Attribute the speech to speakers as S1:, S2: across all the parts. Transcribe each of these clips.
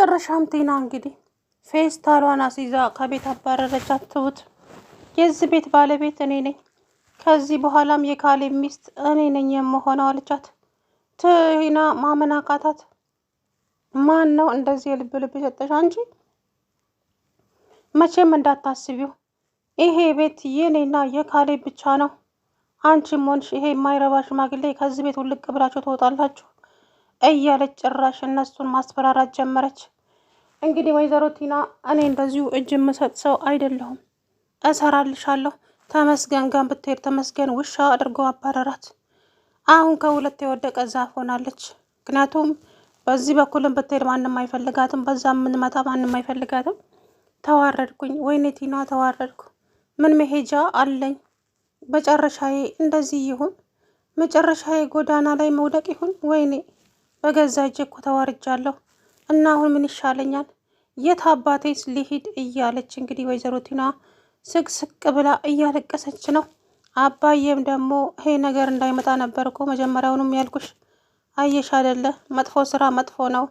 S1: በመጨረሻም ቲና እንግዲህ ፌስታሏን አስይዛ ከቤት አባረረቻት። ትሁት የዚህ ቤት ባለቤት እኔ ነኝ፣ ከዚህ በኋላም የካሌብ ሚስት እኔ ነኝ የምሆነው አለቻት። ቲና ማመን አቃታት። ማን ነው እንደዚህ የልብ ልብ የሰጠሽ አንቺ? መቼም እንዳታስቢው ይሄ ቤት የኔና የካሌብ ብቻ ነው። አንቺም ሆንሽ ይሄ የማይረባ ሽማግሌ ከዚህ ቤት ውልቅ ብላችሁ ትወጣላችሁ እያለች ጭራሽ እነሱን ማስፈራራት ጀመረች። እንግዲህ ወይዘሮ ቲና እኔ እንደዚሁ እጅ የምሰጥ ሰው አይደለሁም፣ እሰራልሻለሁ። ተመስገን ጋር ብትሄድ ተመስገን ውሻ አድርጎ አባረራት። አሁን ከሁለት የወደቀ ዛፍ ሆናለች። ምክንያቱም በዚህ በኩልም ብትሄድ ማንም አይፈልጋትም፣ በዛ የምንመታ ማንም አይፈልጋትም። ተዋረድኩኝ፣ ወይኔ ቲና ተዋረድኩ። ምን መሄጃ አለኝ? መጨረሻዬ እንደዚህ ይሁን? መጨረሻዬ ጎዳና ላይ መውደቅ ይሁን? ወይኔ በገዛ እጄ እኮ ተዋርጃለሁ። እና አሁን ምን ይሻለኛል? የት አባቴስ ልሂድ? እያለች እንግዲህ ወይዘሮ ቲና ስቅስቅ ብላ እያለቀሰች ነው። አባዬም ደግሞ ይሄ ነገር እንዳይመጣ ነበር እኮ መጀመሪያውንም ያልኩሽ። አየሽ አይደለ መጥፎ ስራ መጥፎ ነው፣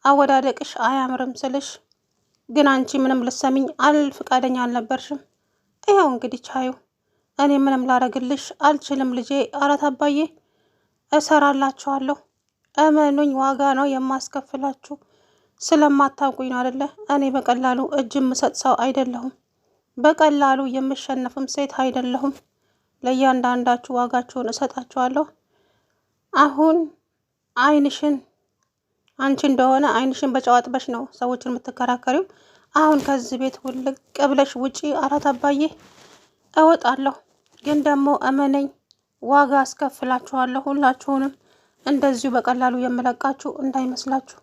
S1: አወዳደቅሽ አያምርም ስልሽ ግን አንቺ ምንም ልሰሚኝ አልፍቃደኛ አልነበርሽም። ይኸው እንግዲህ ቻዩ፣ እኔ ምንም ላረግልሽ አልችልም ልጄ አላት አባዬ። እሰራላችኋለሁ፣ እመኑኝ፣ ዋጋ ነው የማስከፍላችሁ። ስለማታውቁኝ ነው አደለ? እኔ በቀላሉ እጅ የምሰጥ ሰው አይደለሁም። በቀላሉ የምሸነፍም ሴት አይደለሁም። ለእያንዳንዳችሁ ዋጋችሁን እሰጣችኋለሁ። አሁን ዓይንሽን አንቺ እንደሆነ ዓይንሽን በጨው አጥበሽ ነው ሰዎችን የምትከራከሪው። አሁን ከዚህ ቤት ውልቅ ብለሽ ውጪ አላት አባዬ። እወጣለሁ፣ ግን ደግሞ እመነኝ ዋጋ አስከፍላችኋለሁ ሁላችሁንም። እንደዚሁ በቀላሉ የምለቃችሁ እንዳይመስላችሁ።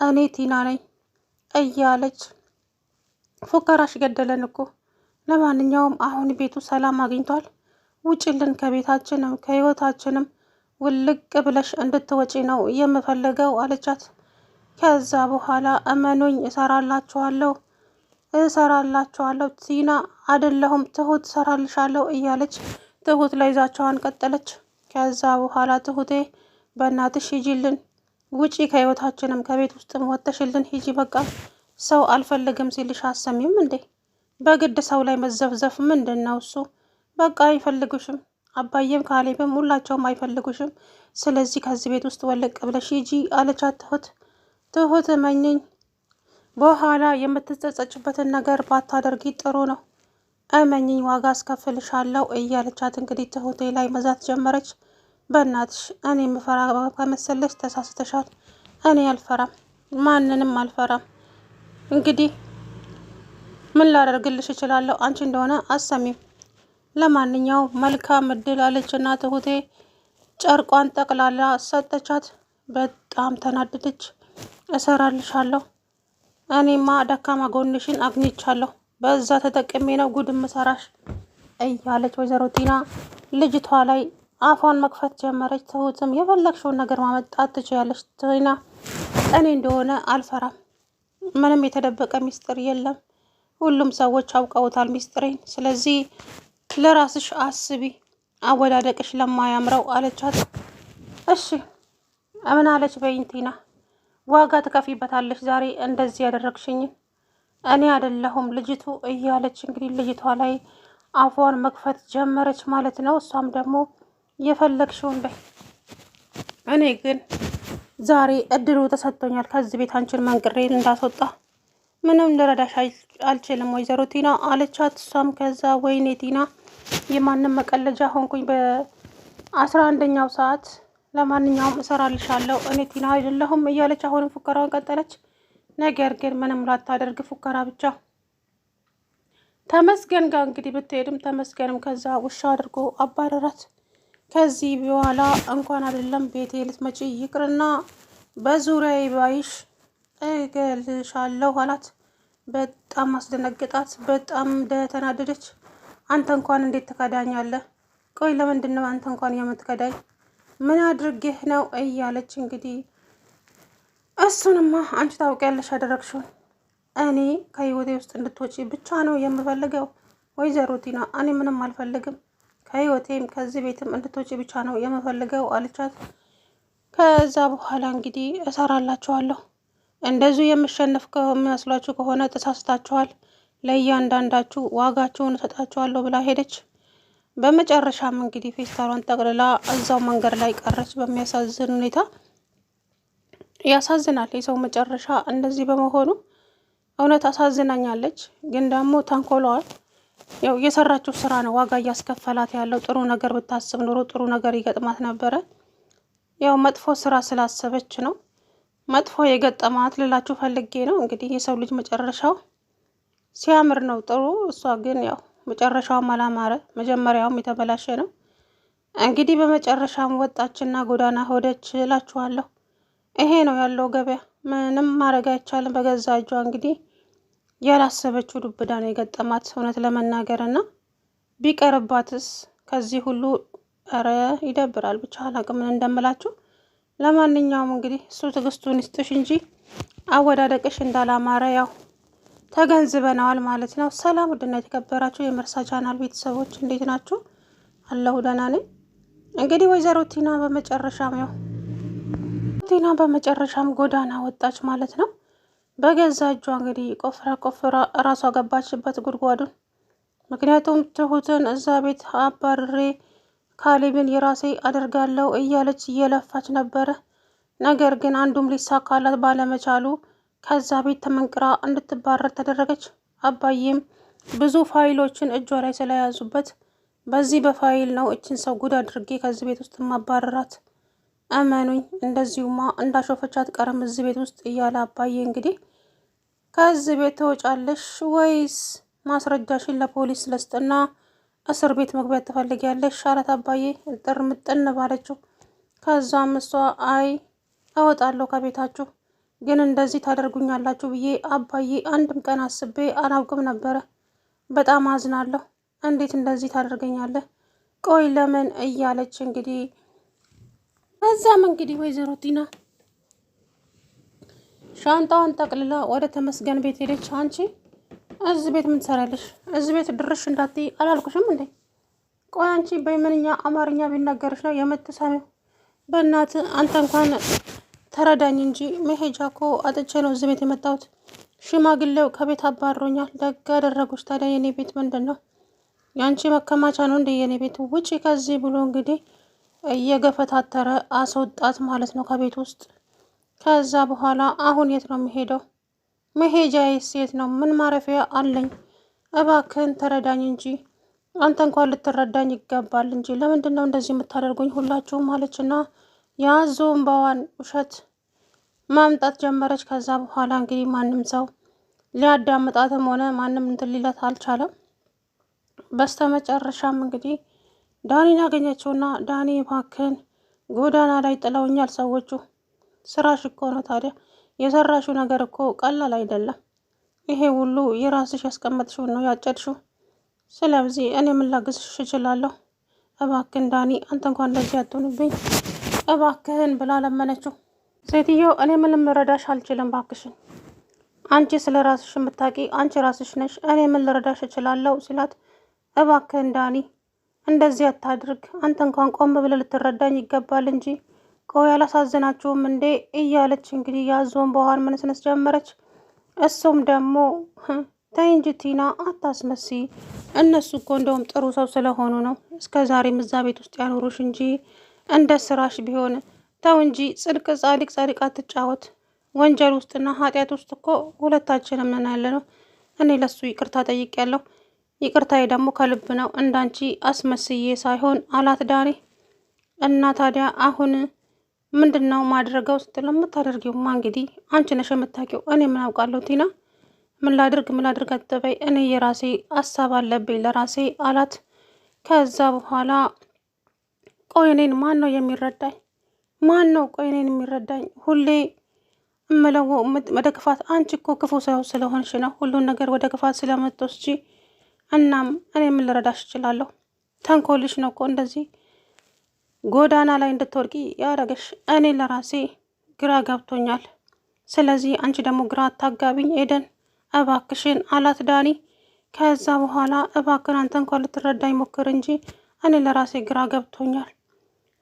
S1: እኔ ቲና ነኝ እያለች ፉከራሽ ገደለን እኮ። ለማንኛውም አሁን ቤቱ ሰላም አግኝቷል። ውጭልን፣ ከቤታችንም ከህይወታችንም ውልቅ ብለሽ እንድትወጪ ነው የምፈልገው አለቻት። ከዛ በኋላ እመኑኝ እሰራላችኋለሁ እሰራላችኋለሁ ቲና አይደለሁም ትሁት እሰራልሻለሁ እያለች ትሁት ላይ ዛቻዋን ቀጠለች። ከዛ በኋላ ትሁቴ በእናትሽ ሂጂልን፣ ውጪ፣ ከህይወታችንም ከቤት ውስጥም ወጥተሽልን ሂጂ፣ በቃ ሰው አልፈልግም ሲልሽ አሰሚም እንዴ? በግድ ሰው ላይ መዘፍዘፍ ምንድን ነው እሱ? በቃ አይፈልጉሽም። አባዬም ካሌብም ሁላቸውም አይፈልጉሽም። ስለዚህ ከዚህ ቤት ውስጥ ወለቅ ብለሽ ሂጂ አለቻት ትሁት። ትሁት እመኚኝ በኋላ የምትጸጸችበትን ነገር ባታደርጊ ጥሩ ነው። እመኚኝ ዋጋ አስከፍልሻለሁ እያለቻት እንግዲህ ትሁቴ ላይ መዛት ጀመረች። በእናትሽ እኔ የምፈራ ከመሰለሽ ተሳስተሻል። እኔ አልፈራም፣ ማንንም አልፈራም። እንግዲህ ምን ላደርግልሽ እችላለሁ? አንቺ እንደሆነ አሰሚም። ለማንኛውም መልካም እድል አለችና ትሁቴ ጨርቋን ጠቅላላ ሰጠቻት። በጣም ተናደደች። እሰራልሻለሁ፣ እኔማ ደካማ ጎንሽን አግኝቻለሁ፣ በዛ ተጠቅሜ ነው ጉድ ምሰራሽ እያለች ወይዘሮ ቲና ልጅቷ ላይ አፏን መክፈት ጀመረች። ትሁትም የፈለግሽውን ነገር ማመጣት ትችያለሽ ቲና፣ እኔ እንደሆነ አልፈራም። ምንም የተደበቀ ሚስጥር የለም። ሁሉም ሰዎች አውቀውታል ሚስጥሬን። ስለዚህ ለራስሽ አስቢ፣ አወዳደቅሽ ለማያምረው አለቻት። እሺ ምን አለች? በይኝ ቲና፣ ዋጋ ትከፊበታለሽ ዛሬ እንደዚህ ያደረግሽኝን እኔ አይደለሁም ልጅቱ እያለች እንግዲህ ልጅቷ ላይ አፏን መክፈት ጀመረች ማለት ነው። እሷም ደግሞ የፈለግሽውን በይ፣ እኔ ግን ዛሬ እድሉ ተሰጥቶኛል ከዚህ ቤት አንቺን መንቅሬ እንዳስወጣ ምንም ልረዳሽ አልችልም ወይዘሮ ቲና አለቻት። እሷም ከዛ ወይኔ ቲና የማንም መቀለጃ ሆንኩኝ በ11ኛው ሰዓት፣ ለማንኛውም እሰራልሻለሁ እኔ ቲና አይደለሁም እያለች አሁንም ፉከራውን ቀጠለች። ነገር ግን ምንም ላታደርግ ፉከራ ብቻ። ተመስገን ጋር እንግዲህ ብትሄድም ተመስገንም ከዛ ውሻ አድርጎ አባረራት። ከዚህ በኋላ እንኳን አይደለም ቤቴ ልትመጪ ይቅርና በዙሪያዬ ባይሽ እገልሻለሁ አላት። በጣም አስደነግጣት፣ በጣም ተናደደች። አንተ እንኳን እንዴት ትከዳኛለህ? ቆይ ለምንድን ነው አንተ እንኳን የምትከዳኝ? ምን አድርጌህ ነው እያለች እንግዲህ እሱንማ አንቺ ታውቂያለሽ ያደረግሽውን። እኔ ከህይወቴ ውስጥ እንድትወጪ ብቻ ነው የምፈልገው ወይዘሮ ቲና፣ እኔ ምንም አልፈልግም። ከህይወቴም ከዚህ ቤትም እንድትወጪ ብቻ ነው የምፈልገው አለቻት። ከዛ በኋላ እንግዲህ እሰራላችኋለሁ፣ እንደዚሁ የምሸነፍ የሚመስሏችሁ ከሆነ ተሳስታችኋል፣ ለእያንዳንዳችሁ ዋጋችሁን እሰጣችኋለሁ ብላ ሄደች። በመጨረሻም እንግዲህ ፌስታሏን ጠቅልላ እዛው መንገድ ላይ ቀረች። በሚያሳዝን ሁኔታ ያሳዝናል። የሰው መጨረሻ እንደዚህ በመሆኑ እውነት አሳዝናኛለች። ግን ደግሞ ተንኮሏል ያው የሰራችው ስራ ነው ዋጋ እያስከፈላት ያለው። ጥሩ ነገር ብታስብ ኖሮ ጥሩ ነገር ይገጥማት ነበረ። ያው መጥፎ ስራ ስላሰበች ነው መጥፎ የገጠማት ልላችሁ ፈልጌ ነው። እንግዲህ የሰው ልጅ መጨረሻው ሲያምር ነው ጥሩ። እሷ ግን ያው መጨረሻውም አላማረ፣ መጀመሪያውም የተበላሸ ነው። እንግዲህ በመጨረሻም ወጣችና ጎዳና ሆደች እላችኋለሁ። ይሄ ነው ያለው ገበያ። ምንም ማድረግ አይቻልም። በገዛ እጇ እንግዲህ ያላሰበችው ዱብዳ ነው የገጠማት እውነት ለመናገር እና ቢቀርባትስ ከዚህ ሁሉ ኧረ ይደብራል። ብቻ አላቅም ምን እንደምላችሁ። ለማንኛውም እንግዲህ እሱ ትዕግስቱን ይስጥሽ እንጂ አወዳደቅሽ እንዳላማረ ያው ተገንዝበነዋል ማለት ነው። ሰላም ውድና የተከበራችሁ የመርሳ ቻናል ቤተሰቦች እንዴት ናችሁ? አለሁ ደህና ነኝ። እንግዲህ ወይዘሮ ቲና በመጨረሻም ያው ቲና በመጨረሻም ጎዳና ወጣች ማለት ነው። በገዛ እጇ እንግዲህ ቆፍራ ቆፍራ እራሷ ገባችበት ጉድጓዱን። ምክንያቱም ትሁትን እዛ ቤት አባርሬ ካሌብን የራሴ አደርጋለሁ እያለች እየለፋች ነበረ። ነገር ግን አንዱም ሊሳካላት ባለመቻሉ ከዛ ቤት ተመንቅራ እንድትባረር ተደረገች። አባዬም ብዙ ፋይሎችን እጇ ላይ ስለያዙበት በዚህ በፋይል ነው እችን ሰው ጉድ አድርጌ ከዚህ ቤት ውስጥ ማባረራት፣ እመኑኝ እንደዚሁማ እንዳሾፈች አትቀርም እዚህ ቤት ውስጥ እያለ አባዬ እንግዲህ ከዚህ ቤት ትወጫለሽ ወይስ ማስረጃሽን ለፖሊስ ልስጥና እስር ቤት መግባት ትፈልጊያለሽ? አላት አባዬ እጥር ምጥን ባለችው። ከዛም እሷ አይ እወጣለሁ ከቤታችሁ ግን እንደዚህ ታደርጉኛላችሁ ብዬ አባዬ አንድም ቀን አስቤ አላውቅም ነበረ። በጣም አዝናለሁ። እንዴት እንደዚህ ታደርገኛለህ? ቆይ ለምን እያለች እንግዲህ ከዛም እንግዲህ ወይዘሮ ቲና ሻንጣዋን ጠቅልላ ወደ ተመስገን ቤት ሄደች። አንቺ እዚህ ቤት ምን ትሰሪያለሽ? እዚህ ቤት ድርሽ እንዳትይ አላልኩሽም እንዴ? ቆይ አንቺ በምንኛ አማርኛ ቢናገርሽ ነው የምትሰሚው? በእናት አንተ እንኳን ተረዳኝ እንጂ መሄጃ እኮ አጥቼ ነው እዚህ ቤት የመጣሁት። ሽማግሌው ከቤት አባሮኛል። ደግ አደረጉሽ። ታዲያ የኔ ቤት ምንድን ነው? የአንቺ መከማቻ ነው እንደ የኔ ቤት? ውጪ ከዚህ ብሎ እንግዲህ እየገፈታተረ አስወጣት ማለት ነው ከቤት ውስጥ። ከዛ በኋላ አሁን የት ነው የምሄደው? መሄጃዬስ የት ነው? ምን ማረፊያ አለኝ? እባክህን ተረዳኝ እንጂ አንተ እንኳን ልትረዳኝ ይገባል እንጂ ለምንድን ነው እንደዚህ የምታደርጉኝ ሁላችሁም? አለችና የአዞ እምባዋን ውሸት ማምጣት ጀመረች። ከዛ በኋላ እንግዲህ ማንም ሰው ሊያዳምጣትም ሆነ ማንም እንትን ሊላት አልቻለም። በስተመጨረሻም እንግዲህ ዳኒን አገኘችውና ዳኒ እባክህን ጎዳና ላይ ጥለውኛል ሰዎቹ። ስራሽ እኮ ነው ታዲያ የሰራሽው ነገር እኮ ቀላል አይደለም። ይሄ ሁሉ የራስሽ ያስቀመጥሽውን ነው ያጨድሽው። ስለዚህ እኔ ምን ላግዝሽ እችላለሁ? እባክህን ዳኒ አንተ እንኳን እንደዚህ አትሆንብኝ እባክህን ብላ ለመነችው። ሴትዮ እኔ ምንም ልረዳሽ አልችልም፣ እባክሽን አንቺ ስለ ራስሽ የምታውቂ አንቺ ራስሽ ነሽ። እኔ ምን ልረዳሽ እችላለሁ ሲላት፣ እባክህን ዳኒ እንደዚህ አታድርግ፣ አንተ እንኳን ቆም ብለህ ልትረዳኝ ይገባል እንጂ ቆይ አላሳዝናችሁም እንዴ እያለች እንግዲህ ያዞን በኋን መነስነስ ጀመረች። እሱም ደግሞ ተይ እንጂ ቲና አታስመስይ፣ እነሱ እኮ እንደውም ጥሩ ሰው ስለሆኑ ነው እስከ ዛሬም እዛ ቤት ውስጥ ያኖሩሽ እንጂ እንደ ስራሽ ቢሆን ተው እንጂ ጽድቅ ጻድቅ ጻድቅ አትጫወት። ወንጀል ውስጥና ኃጢአት ውስጥ እኮ ሁለታችንም ነን ያለ ነው። እኔ ለሱ ይቅርታ ጠይቄያለሁ። ይቅርታዬ ደግሞ ከልብ ነው እንዳንቺ አስመስዬ ሳይሆን አላት ዳኒ። እና ታዲያ አሁን ምንድን ነው ማድረገው ስትል የምታደርጊውማ እንግዲህ አንቺ ነሽ የምታውቂው፣ እኔ ምን አውቃለሁ ቲና። ምን ላድርግ ምን ላድርግ አትበይ፣ እኔ የራሴ ሀሳብ አለብኝ ለራሴ አላት። ከዛ በኋላ ቆይ እኔን ማን ነው የሚረዳኝ? ማን ነው ቆይ እኔን የሚረዳኝ? ሁሌ እምለው ወደ ክፋት። አንቺ እኮ ክፉ ሰው ስለሆንሽ ነው ሁሉን ነገር ወደ ክፋት ስለምትወስጂ። እናም እኔ ምን ልረዳሽ እችላለሁ? ተንኮልሽ ነው እኮ እንደዚህ ጎዳና ላይ እንድትወድቂ ያደረገሽ። እኔ ለራሴ ግራ ገብቶኛል። ስለዚህ አንቺ ደግሞ ግራ አታጋቢኝ ኤደን እባክሽን አላት ዳኒ። ከዛ በኋላ እባክን አንተ እንኳን ልትረዳኝ ሞክር እንጂ እኔ ለራሴ ግራ ገብቶኛል።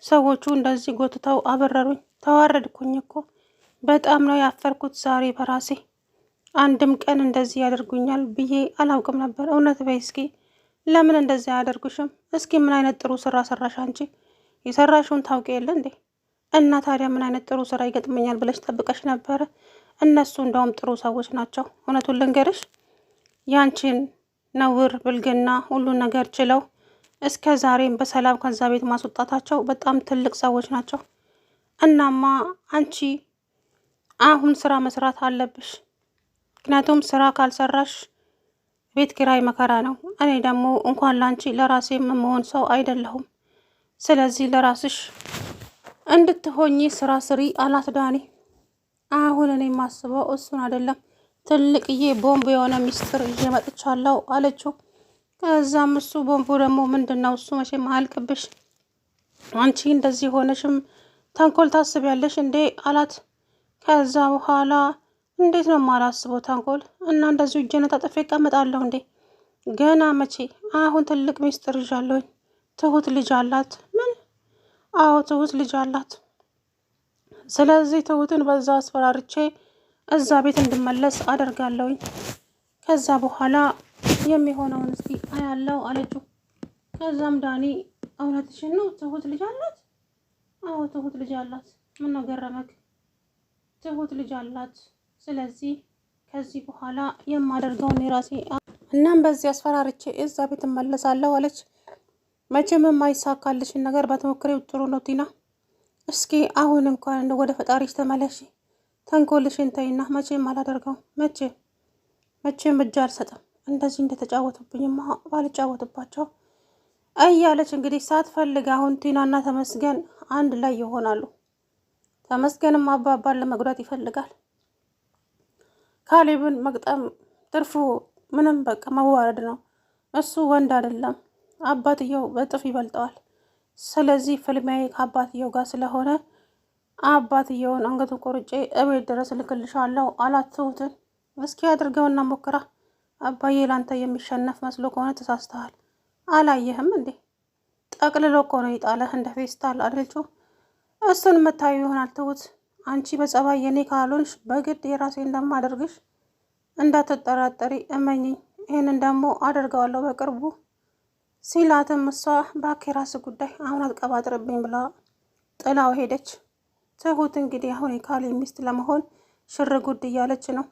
S1: ሰዎቹ እንደዚህ ጎትተው አበረሩኝ። ተዋረድኩኝ እኮ በጣም ነው ያፈርኩት ዛሬ በራሴ። አንድም ቀን እንደዚህ ያደርጉኛል ብዬ አላውቅም ነበር። እውነት በይ እስኪ ለምን እንደዚህ አያደርጉሽም? እስኪ ምን አይነት ጥሩ ስራ ሰራሽ አንቺ? የሰራሽውን ታውቂ የለ እንዴ? እና ታዲያ ምን አይነት ጥሩ ስራ ይገጥመኛል ብለሽ ጠብቀሽ ነበረ? እነሱ እንደውም ጥሩ ሰዎች ናቸው። እውነቱን ልንገርሽ ያንቺን ነውር፣ ብልግና፣ ሁሉን ነገር ችለው እስከ ዛሬም በሰላም ከዛ ቤት ማስወጣታቸው በጣም ትልቅ ሰዎች ናቸው። እናማ አንቺ አሁን ስራ መስራት አለብሽ። ምክንያቱም ስራ ካልሰራሽ ቤት ኪራይ መከራ ነው። እኔ ደግሞ እንኳን ላንቺ ለራሴ የምሆን ሰው አይደለሁም። ስለዚህ ለራስሽ እንድትሆኚ ስራ ስሪ አላት ዳኒ። አሁን እኔ የማስበው እሱን አይደለም፣ ትልቅዬ ቦምብ የሆነ ሚስጥር ይዤ መጥቻለሁ አለችው። ከዛም እሱ ቦምቡ ደግሞ ምንድን ነው? እሱ መቼም አያልቅብሽ፣ አንቺ እንደዚህ ሆነሽም ተንኮል ታስቢያለሽ እንዴ አላት። ከዛ በኋላ እንዴት ነው የማላስበው ተንኮል እና እንደዚሁ እጄን ታጥፌ እቀመጣለሁ እንዴ? ገና መቼ? አሁን ትልቅ ሚስጥር ይዣለሁኝ። ትሁት ልጅ አላት። ምን? አዎ ትሁት ልጅ አላት። ስለዚህ ትሁትን በዛ አስፈራርቼ እዛ ቤት እንድመለስ አደርጋለሁኝ። ከዛ በኋላ የሚሆነውን እስኪ አያለው አለችው። ከዛም ዳኒ እውነትሽን ነው ትሁት ልጅ አላት? አዎ ትሁት ልጅ አላት። ምን ነው ገረመክ? ትሁት ልጅ አላት። ስለዚህ ከዚህ በኋላ የማደርገውን የራሴ እናም በዚህ አስፈራርቼ እዛ ቤት እመለሳለሁ አለች። መቼም የማይሳካልሽን ነገር ባትሞክሪው ጥሩ ነው ቲና። እስኪ አሁን እንኳን እንደ ወደ ፈጣሪሽ ተመለሺ፣ ተንኮልሽን ተይና። መቼም አላደርገውም፣ መቼም መቼም እጅ አልሰጥም። እንደዚህ እንደተጫወቱብኝማ ባልጫወትባቸው እያለች እንግዲህ ሳትፈልግ አሁን ቲናና ተመስገን አንድ ላይ ይሆናሉ። ተመስገንም አባባን ለመጉዳት ይፈልጋል። ካሌብን መግጠም ትርፉ ምንም በቃ መዋረድ ነው። እሱ ወንድ አይደለም፣ አባትየው በእጥፍ ይበልጠዋል። ስለዚህ ፍልሚያዬ ከአባትየው ጋር ስለሆነ አባትየውን አንገቱን ቆርጬ እቤት ድረስ እልክልሻለሁ አላት ትሁትን። እስኪ አድርገውና ሞክራ። አባዬ ላንተ የሚሸነፍ መስሎ ከሆነ ተሳስተሃል። አላየህም እንዴ? ጠቅልሎ እኮ ነው የጣለህ እንደ ፌስታል አለችው። እሱን የምታዩ ይሆናል ትሁት። አንቺ በጸባይ የኔ ካልሆንሽ በግድ የራሴ እንደማደርግሽ እንዳትጠራጠሪ እመኝኝ። ይህንን ደግሞ አደርገዋለሁ በቅርቡ ሲላትም እሷ እባክህ የራስ ጉዳይ አሁን አትቀባጥርብኝ ብላ ጥላው ሄደች። ትሁት እንግዲህ አሁን የካሌብ ሚስት ለመሆን ሽር ጉድ እያለች ነው።